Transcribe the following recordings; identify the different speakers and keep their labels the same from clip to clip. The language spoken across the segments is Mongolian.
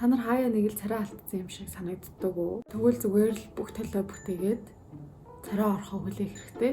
Speaker 1: Та нар хаяа нэг л царай алдсан юм шиг санагддаг уу? Тэгвэл зүгээр л бүх төлөө бүтээгээд царай орохоо хүлээх хэрэгтэй.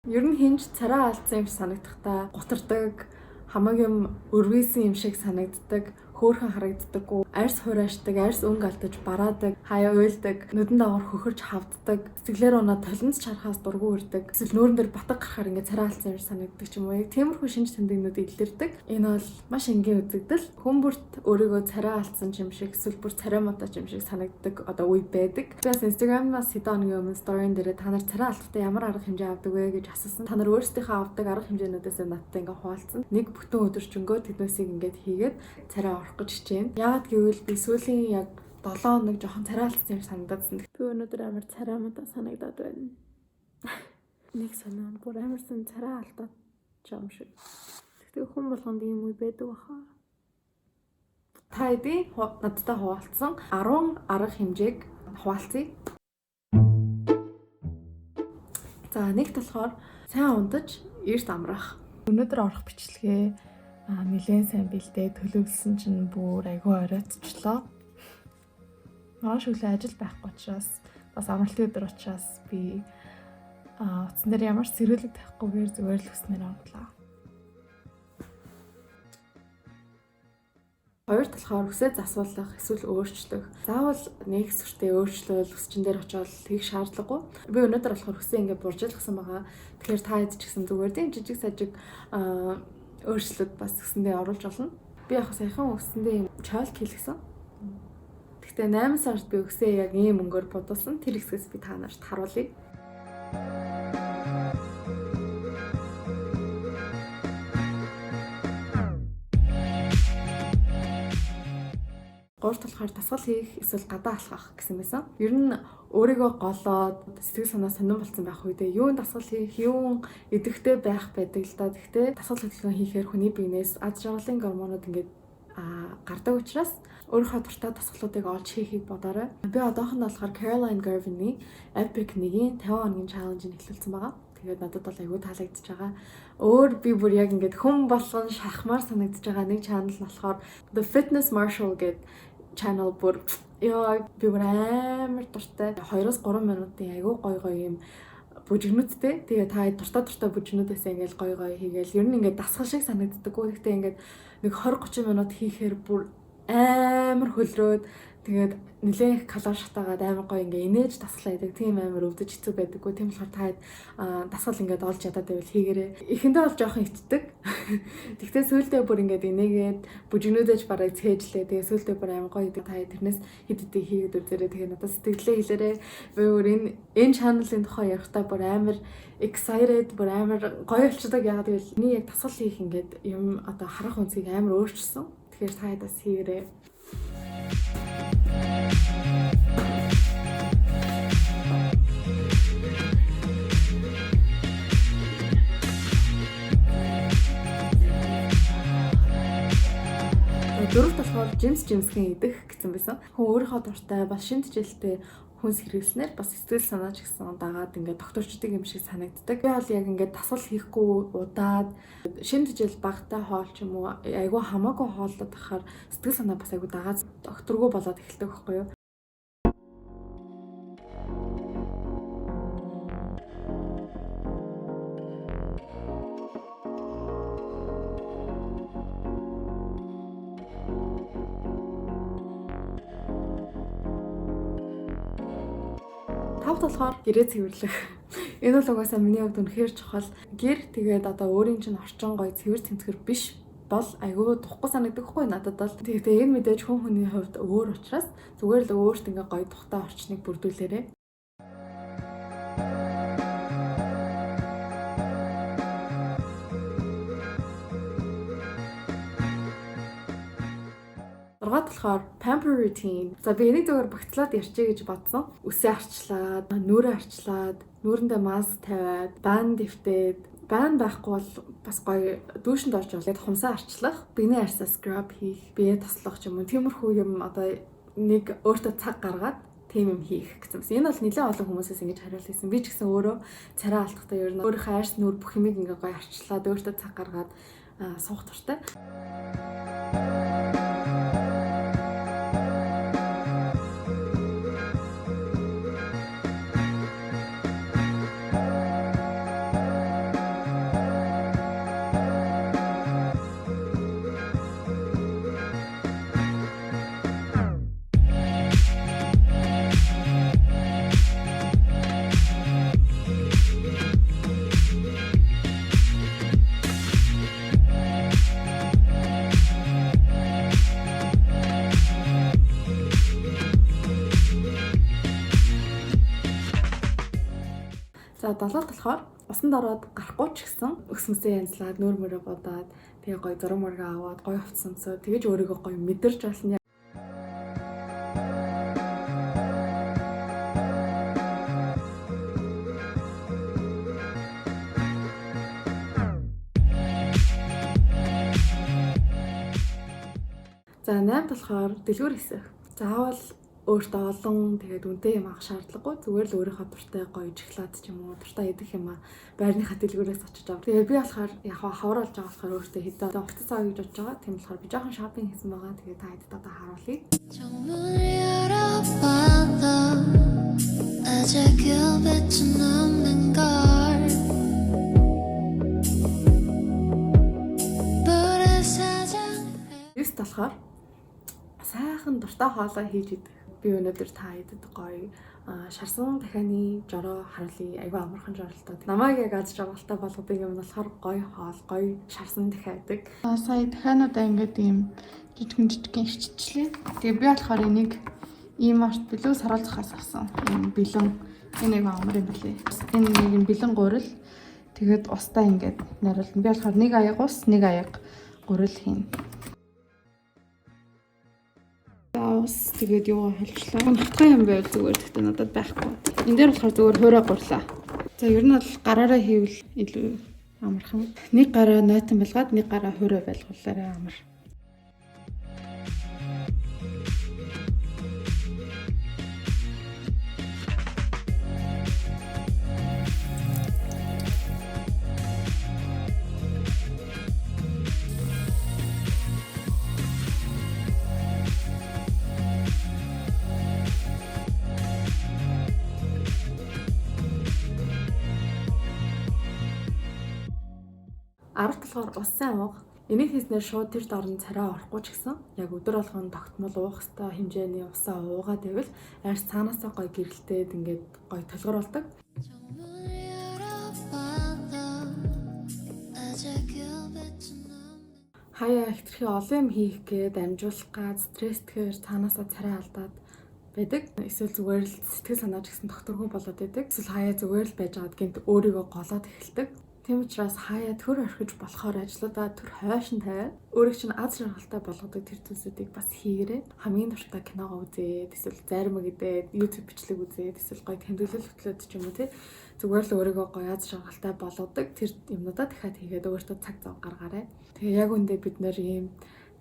Speaker 1: Ер нь хинч царай алдсан юм шиг санагдахдаа гутардаг, хамаг юм өрвөөсөн юм шиг санагддаг, хөөрхөн харагддаггүй, арьс хураашдаг, арьс өнгө алдаж бараадаг, хаяа уйлдаг, нүдэн дагавар хөхөрч хавддаг, сэтгэлээр унаад толинд чархаас дургу үрдэг, эсвэл нүүрэн дээр батг гарахаар ингээд царай алдсан юм шиг санагддаг ч юм уу. Яг тиймэрхүү шинж тэмдэгнүүд илэрдэг. Энэ бол маш энгийн үзэгдэл. Хүн бүрт өөрийгөө царай алдсан юм шиг, эсвэл бүр царай муутай юм шиг санагддаг одоо үе байдаг. Би бас Instagram-аас хэдэн хоногийн өмнө сторийн дээр та нар царай алдахтаа ямар арга хэмжээ авдаг вэ гэж асуусан. Та нар өөрсдийнхөө авдаг арга хэмжээнүүдээс надтай ингээд хуваалцсан. Нэг бүтэн өдөржингөө тэднээсийг ингээд хийгээд царай орох гэж хичээнэ. Яагаад гэвэл би сүүлийн яг 7 хоног жоохон царай алдсан юм санагдаадсан.
Speaker 2: Би өнөөдөр амар царай муутай санагдаад байна. Нэг санаа бүр амарсан царай алдаад юм шиг. Тэгтээ хүн болгонд ийм үе байдаг баха.
Speaker 1: Та хэдийн надтай хуваалцсан 10 арга хэмжээг хуваалцъя. За, нэгт болохоор сайн унтаж эрт амрах.
Speaker 2: Өнөөдөр орох бичлэгээ нэлээд сайн бэлдээ төлөвлөсөн чинь бүр айгүй оройтчлоо. Маргааш өглөө ажил байхгүй учраас бас амралтын өдөр учраас би утсан дээр ямар ч сэрүүлэг тавихгүйгээр зүгээр л өснөр унтлаа.
Speaker 1: Хоёр болохоор үсээ засуулах эсвэл өөрчлөх. Заавал нэг сүртэй өөрчлөөл үсчин дээр очиод хийх шаардлагагүй. Би өнөөдөр болохоор үсээ ингээд буржилгасан байгаа. Тэгэхээр та хэд ч гэсэн зүгээр тийм жижиг сажиг өөрчлөлт бас үсэндээ оруулж болно. Би яг саяхан үсэндээ юм чойлт хийлгэсэн. Гэхдээ 8 сард би үсээ яг ийм өнгөөр будуулсан. Тэр хэсгээс би та нарт харуулъя. Гурав болохоор дасгал хийх эсвэл гадаа алхах гэсэн байсан. Ер нь өөрийгөө голоод сэтгэл санаа сонирн болсон байх үедээ юун дасгал хийх, юун идэвхтэй байх байдаг л да. Гэхдээ дасгал хөдөлгөөн хийхээр хүний биенээс аз жаргалын гормонууд ингээд гардаг учраас өөрийнхөө дуртай дасгалуудыг олж хийхийг бодоорой. Би одоохондоо болохоор Caroline Girvan-ы Epic 1-ийн 50 хоногийн challenge-ийг эхлүүлсэн байгаа. Тэгээд надад бол айгүй таалагдчихж байгаа. Өөр би бүр яг ингээд хүн болгон шахмаар санагдаж байгаа нэг channel нь болохоор The Fitness Marshall гэдэг channel, бүр ёо, би бүр амар дуртай. 2-3 минутын айгүй гоё гоё юм бүжигнүүдтэй. Тэгээ та дуртай дуртай бүжигнүүдээсээ ингээл гоё гоё хийгээл ер нь ингээд дасгал шиг санагддаггүй. Гэхдээ ингээд нэг 20 30 минут хийхээр бүр амар хөлрөөд, тэгээд нэлээд их калори шатаагаад амар гоё ингээ инээж дасгал хийдэг. Тийм амар өвдөж хэцүү байдаггүй. Тийм болохоор та дасгал ингээд олж ядаад байвал хийгээрэй. Эхэндээ бол жоохон итдэг. Тэгтээ сүүлдээ бүр ингээд инээгээд бүжигнүүдэж бараг цээжлээ. Тэгээ сүүлдээ бүр амар гоё идэг. Та тэрнээс хэд хэдийг хийгээд үзээрэй. Тэгээ надад сэтгэлээ хэлээрэй. Би бүр энэ channel-ын тухай ярихдаа бүр амар excited, бүр амар гоё болчдөг. Яагаад гэвэл миний яг дасгал хийх ингээд юм одоо харах өнцгийг амар өөрчилсөн. Тэгэхээр та бас хийгээрэй. Дөрөвт болохоор жимс жимсгэн идэх гэсэн байсан. Хүн өөрийнхөө дуртай бас шинэ тэжээлтэй хүнс хэрэглэснээр бас сэтгэл санаа ч гэсэн дагаад ингээд докторчдаг юм шиг санагддаг. Би бол яг ингээд дасгал хийхгүй удаад шинэ тэжээл багтай хоол ч юм уу айгүй хамаагүй хооллоод байхаар сэтгэл санаа бас айгүй дагаад докторгүй болоод эхэлдэг байхгүй юу? Тавт болохоор гэрээ цэвэрлэх. Энэ бол угаасаа миний хувьд үнэхээр чухал. Гэр тэгээд одоо өөрийн чинь орчин гоё цэвэр тэмцгэр биш бол айгүй тухгүй санагдах хгүй надад бол. Тэгээд энэ мэдээж хүн хүний хувьд өөр учраас зүгээр л өөрт ингээ гоё тухтай орчныг бүрдүүлээрэй. Зургаад болохоор pamper routine. За, би энийг зөвхөн багцлаад ярьчих гэж бодсон. Үсээ арчлаад, нүрээ арчлаад, нүүрэндээ маск тавиад, бан дэвтээд, бан байхгүй бол бас гоё дүүшинд орж болоод хумсаа арчлах, биений арьсаа scrub хийх, бие тослох ч юм уу. Тиймэрхүү юм одоо нэг өөртөө цаг гаргаад тийм юм хийх гэсэн. Энэ бол нэлээд олон хүмүүсээс ингэж хариулт хийсэн. Би ч гэсэн өөрөө царай алдахдаа ер нь өөрийнхөө арьс, нүур бүх юмыг ингээ гоё арчлаад өөртөө цаг гаргаад суух дуртай. За 7-д болохоор усанд ороод гарахгүй ч гэсэн өсмөсөө янзлаад нүүр мөрөө будаад тэгээ гоё зураг мөргөө аваад гоё хувцас өмсөө тэгэж өөрийгөө гоё мэдэрч болно. За 8-д болохоор дэлгүүр хэсэх. Заавал өөртөө олон тэгээд үнэтэй юм авах шаардлагагүй. Зүгээр л өөрийнхөө дуртай гоё шоколад ч юм уу, дуртай идэх юм а байрныхаа дэлгүүрээс очиж ав. Тэгээд би болохоор яг хавар болж байгаа болохоор өөртөө хэдэн хувцас авъя гэж бодож байгаа. Тийм болохоор би жоохон шопинг хийсэн байгаа. Тэгээд та хэдэд одоо харуулъя.
Speaker 3: 창문을 열어봐도 아직 그 빛은 없는 걸 불을 사장해
Speaker 1: 9-д болохоор сайхан дуртай хоолой хийж идэх. Би өнөөдөр та хэдэд гоё шарсан дахианы жороо харуулъя. Айгүй амархан жоролтой. Намайг яг аз жаргалтай болгодог юм нь болохоор гоё хоол, гоё шарсан дахиа байдаг.
Speaker 2: Сая дахиануудаа ингээд ийм жижигэн жижигэн ирччихлээ. Тэгээ би болохоор энийг ийм арт билүү саруулцахаас авсан. Ийм бэлэн энэ айгүй амар юм билээ. Энэ нэг юм бэлэн гурил. Тэгээд устаа ингээд найруулна. Би болохоор нэг аяг ус, нэг аяг гурил хийнэ. Ус тэгээд юугаа холчлоо. Нутгаа юм байвал зүгээр гэхдээ надад байхгүй. Энэ дээр болохоор зүгээр хуурай гурлаа. За ер нь бол гараараа хийвэл илүү амархан. Нэг гараа нойтон бэлгаад нэг гараа хуурай байлгуулаарай амар.
Speaker 1: Арав болохоор ус сайн уух. Энийг хийснээр шууд тэр дорн царай орохгүй ч гэсэн яг өдөр болгон тогтмол уух ёстой хэмжээний усаа уугаад байвал арьс цаанаасаа гоё гэрэлтээд ингээд гоё толгор болдог.
Speaker 3: 창문을 열어봐도 아직 그 빛은 없는
Speaker 1: Хаяа хэтэрхий олон юм хийх гээд амжуулах гад стресстэйгээр цаанаасаа царай алдаад байдаг. Эсвэл зүгээр л сэтгэл санаач гэсэн докторгүй болоод байдаг. Эсвэл хаяа зүгээр л байж байгаад гинт өөрийгөө голоод эхэлдэг. Тийм учраас хаяа төр орхиж болохоор ажлуудаа төр хойш нь тавиад өөрийг чинь аз жаргалтай болгодог тэр зүйлсүүдийг бас хийгээрэй. Хамгийн дуртай киногоо үзээд, эсвэл зарим идээд, YouTube бичлэг үзээд, эсвэл гоё тэмдэглэл хөтлөөд ч юм уу тий. Зүгээр л өөрийгөө гоё аз жаргалтай болгодог тэр юмнуудаа дахиад хийгээд өөртөө цаг зав гаргаарай. Тэгээ яг үндэ бид нэр ийм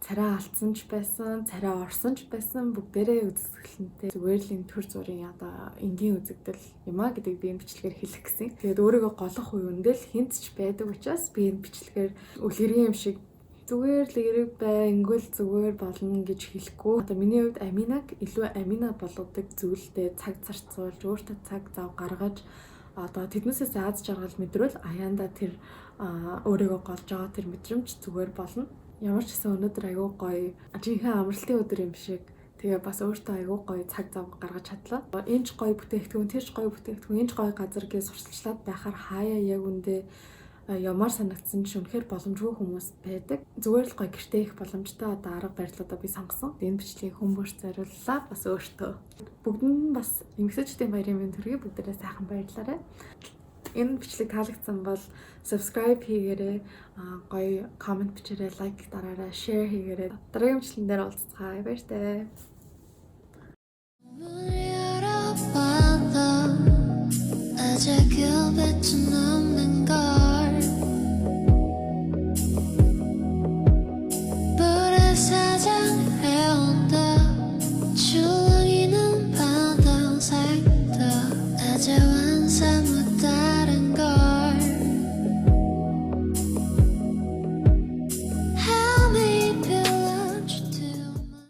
Speaker 1: царай алдсан ч байсан, царай орсон ч байсан бүгдээрээ үзэсгэлэнтэй зүгээр л энэ төр зүрийн одоо энгийн үзэгдэл юм а гэдгийг би энэ бичлэгээр хэлэх гэсэн. Тэгээд өөрийгөө голох үе үндэ л хинт ч байдаг учраас би энэ бичлэгээр үлгэрийн юм шиг зүгээр л эрэг бай, ингүүл зүгээр болно гэж хэлэхгүй. Одоо миний хувьд Аминаг илүү Амина болгодог зүйлдээ цаг зарцуулж, өөртөө цаг зав гаргаж одоо тэднээсээ аз жаргал мэдрвэл аяанда тэр өөрийгөө голж байгаа тэр мэдрэмж зүгээр болно. Ямар ч гэсэн өнөөдөр айгүй гоё жинхэнэ амралтын өдөр юм шиг. Тэгээ бас өөртөө айгүй гоё цаг зав гаргаж чадлаа. Энэ ч гоё бүтээгдэхүүн, тэр ч гоё бүтээгдэхүүн, энэ ч гоё газар гэж сурталчлаад байхаар хаяа яг үндэ ямаар санагдсан ч үнэхээр боломжгүй хүмүүс байдаг. Зүгээр л гоё гэртээ их боломжтой одоо арга барилуудаа би сонгосон. Энэ бичлэгийг хүмүүст зориуллаа бас өөртөө. Бүгдэнд нь бас эмэгтэйчүүдийн баярын мэнд төргий бүгдээрээ сайхан баярлаарай. Энэ бичлэг таалагдсан бол subscribe хийгээрэй, гоё comment бичээрэй, like дараарай, share хийгээрэй. Дараагийн бичлэгэн дээр уулзцгаая. Баяртай.
Speaker 3: 문을 열어봐도 아직 그 빛은